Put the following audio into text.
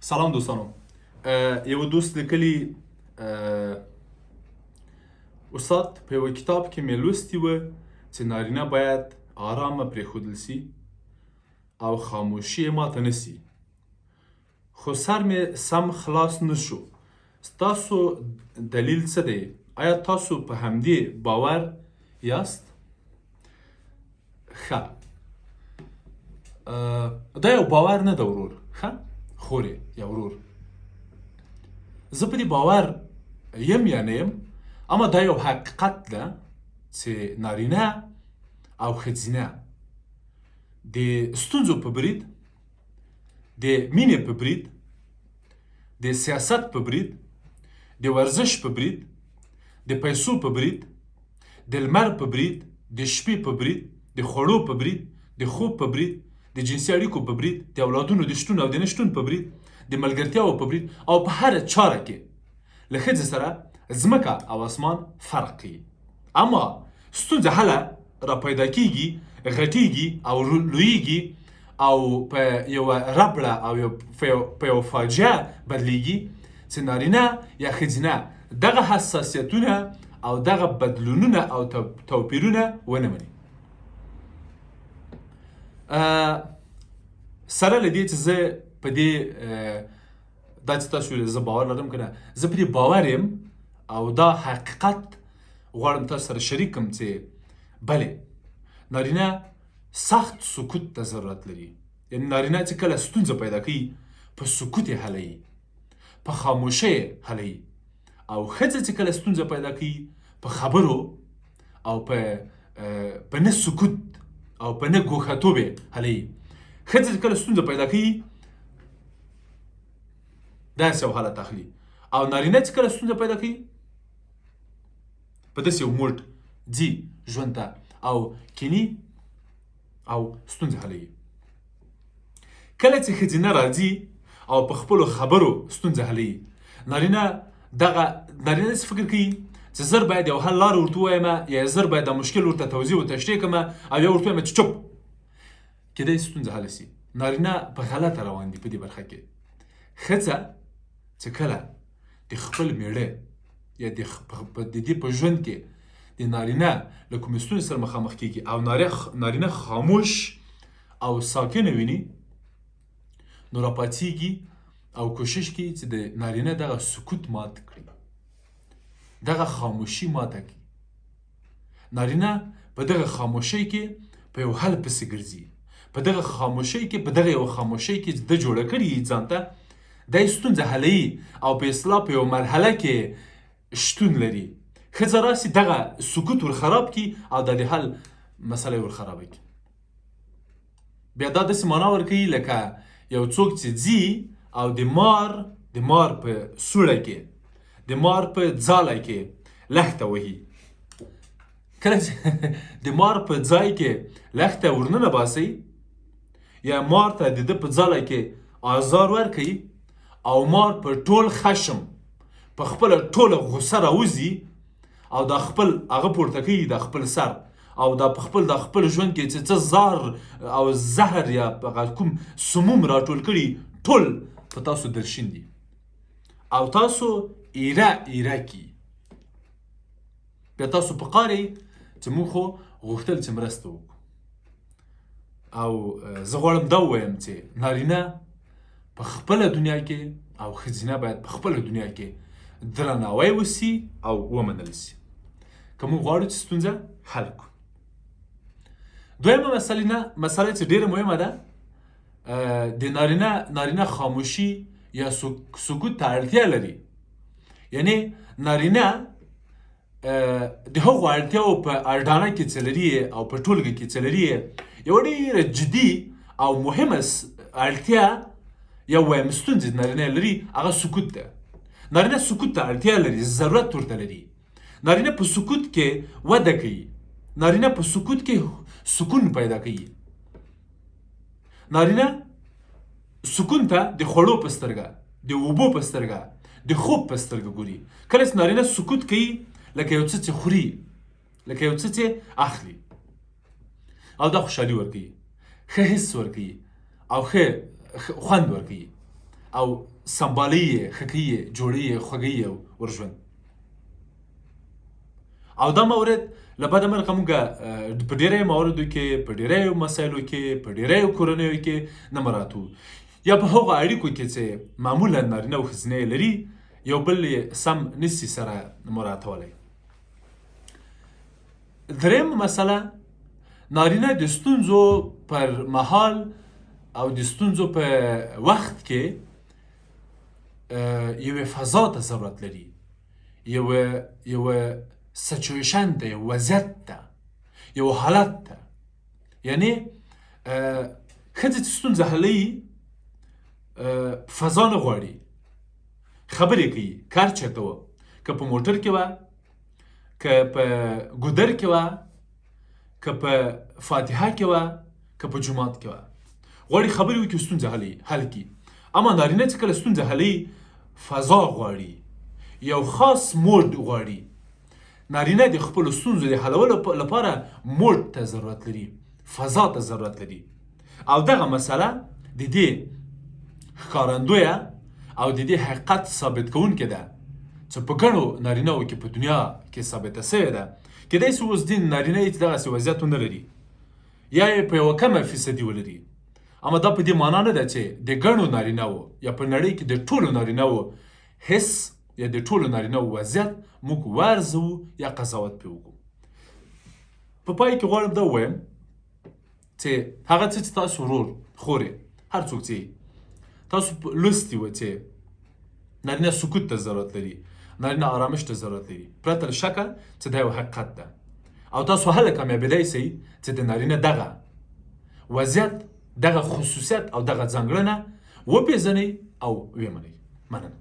سلام دوستانو، یو دوست لیکلي: استاد، په یوه کتاب کې مې لوستي وه چې نارینه باید آرامه پرېښودل سي او خاموشي یې ماته نه سي، خو سر مې سم خلاص نه شو. ستاسو دلیل څه دی؟ آیا تاسو په همدې باور یاست؟ ښه، دا یو باور نه ده ورور، ښه خورې یا ورور، زه په دې باور یم یا نه یم، اما دا یو حقیقت ده چې نارینه او ښځینه د ستونزو په برید، د مینې په برید، د سیاست په برید، د ورزش په برید، د پیسو په برید، د لمر په برید، د شپې په برید، د خوړو په برید، د خوب په برید، د جنسي اړیکو په برید، د اولادونو د شتون او د نشتون په برید، د ملګرتیاو په برید او په هره چاره کې له ښځې سره ځمکه او اسمان فرق کوي. اما ستونزه هله را پیدا کیږي، غټیږي او لویږي او په یوه ربړه او په یوه فاجعه بدلیږي چې نارینه یا ښځینه دغه حساسیتونه او دغه بدلونونه او توپیرونه ونه مني. سره له دې چې زه په دې دا چې تاسو زه باور لرم که نه، زه په دې باور یم او دا حقیقت غواړم تاسو سره شریک کړم چې بله، نارینه سخت سکوت ته ضرورت لري. یعنی نارینه چې کله ستونزه پیدا کوي، په سکوت یې حلوي، په خاموشۍ یې حلوي، او ښځه چې کله ستونزه پیدا کوي، په خبرو او په نه سکوت او په نه ګوښهتوب یې حلوي. ښځه چې کله ستونزه پیدا کوي، داسې یو حالت اخلي، او نارینه چې کله ستونزه پیدا کوي، په داسې یو موډ ځي ژوند ته او کینی او ستونزه حلوي. کله چې ښځینه راځي او په خپلو خبرو ستونزه حلوي، نارینه دغه نارینه داسې فکر کوي چې زر باید یو حل لار ورته ووایم، یا زر باید دا مشکل ورته توضیح او تشریح کړم او یا ورته ووایم چې چوپ کېدای ستونزه حل شي. نارینه په غلطه روان دي په دې برخه کې. ښځه چې کله د خپل میړه یا د دې په ژوند کې د نارینه له کومې ستونزې سره مخامخ کېږي او نارینه خاموش او ساکنه ویني، نو راپاڅېږي او کوشش کوي چې د نارینه دغه سکوت مات کړي، دغه خاموشي ماته کړي. نارینه په دغه خاموشۍ کې په یو حل پسې ګرځي، په دغه خاموشۍ کې، په دغه یو خاموشۍ کې چې ده جوړه کړي ځان ته، دی ستونزه حلوي او په اصطلاح په یو مرحله کې شتون لري. ښځه راسي، دغه سکوت ور خراب کړي او د دې حل مسله ور خرابه کړي. بیا دا داسې معنا ورکوي لکه یو څوک چې ځي او د مار په سوړه کې، د مار په ځاله کې لښته وهي. کله چې د مار په ځای کې لښته ورننه باسي یا مار ته د ده په ځاله کې آزار ورکوي او مار په ټول خشم، په خپله ټوله غوسه راوځي او دا خپل هغه پورته کوي، دا خپل سر او دا په خپل د خپل ژوند کې چې څه زار او زهر یا هغه کوم سموم راټول کړي، ټول په تاسو درشین دي او تاسو ایره ایره کی. بیا تاسو په قار یئ چې موږ خو غوښتل چې مرسته وکړو. او زه غواړم دا ووایم چې نارینه په خپله دنیا کې او ښځینه باید په خپله دنیا کې درناوی وسي او ومنل سي که موږ غواړو چې ستونزه حل کړو. دویمه مسله چې ډیره مهمه ده، د نارینه خاموشي یا سکوت ته اړتیا لري. یعنی نارینه د هغو اړتیاو په اډانه کې چې لري او په ټولګه کې چې لري، یوه ډېره جدي او مهمه اړتیا یا وایم ستونزې نارینه لري، هغه سکوت ده. نارینه سکوت ته اړتیا لري، ضرورت ورته لري. نارینه په سکوت کې وده کوي، نارینه په سکوت کې سکون پیدا کوي. نارینه سکون ته د خوړو په سترګه، د اوبو په سترګه، د خوب په سترګه ګوري. کله چې نارینه سکوت کوي، لکه یو څه چې خوري، لکه یو څه چې اخلي، او دا خوشحالي ورکوي، ښه حس ورکوي او ښه خوند ورکوي. او سمبالوي یې، ښه کوي یې، جوړوي یې، خوږوي یې ور ژوند. او دا مورد له بده مرغه موږ په ډیری مواردو کې، په ډیریو مسایلو کې، په ډیریو کورنیو کې نه مراعاتو، یا په هغو اړیکو کې چې معمولا نارینه او ښځینه یې لري، یو بل یې سم نسی سره مراعاتولی. دریم مسله، نارینه د ستونزو پر مهال او د ستونزو په وخت کې یوې فضا ته ضرورت لري، یو سچویشن ته، یو وضعیت ته، یو حالت ته. یعنی ښځه چې ستونزه حلوي فضا نه غواړي، خبرې کوي، کار چېرته و، که په موټر کې وه، که په ګودر کې وه، که په فاتحه کې وه، که په جومات کې وه، غواړي خبرې وکړي، ستونزه حل کړي. اما نارینه چې کله ستونزه حلوي فضا غواړي، یو خاص موډ غواړي. نارینه د خپلو ستونزو د حلولو لپاره موډ ته ضرورت لري، فضا ته ضرورت لري. او دغه مسله د دې ښکارندویه او د دې حقیقت ثابت کوونکې ده چې په ګڼو نارینهو کې په دنیا کې ثابته سوې ده. کېدای سي اوس دین نارینه یې دغسې وضعیت ونه لري یا یې په یوه کمه فیصدي ولري، اما دا په دې معنا نه ده چې د ګڼو نارینهو یا په نړۍ کې د ټولو نارینهو حس یا د ټولو نارینهو وضعیت موږ وارزوو یا قضاوت پرې وکړو. په پای کې غواړم دا ووایم چې هغه څه چې تاسو ورور، خورې، هر څوک چې تاسو لوستي و چې نارینه سکوت ته ضرورت لري، نارینه آرامش ته ضرورت لري، پرته له شکه چې دا یو حقیقت ده. او تاسو هله کامیابېدای سئ چې د نارینه دغه وضعیت، دغه خصوصیت او دغه ځانګړنه وپېژنئ او ویې منئ. مننه.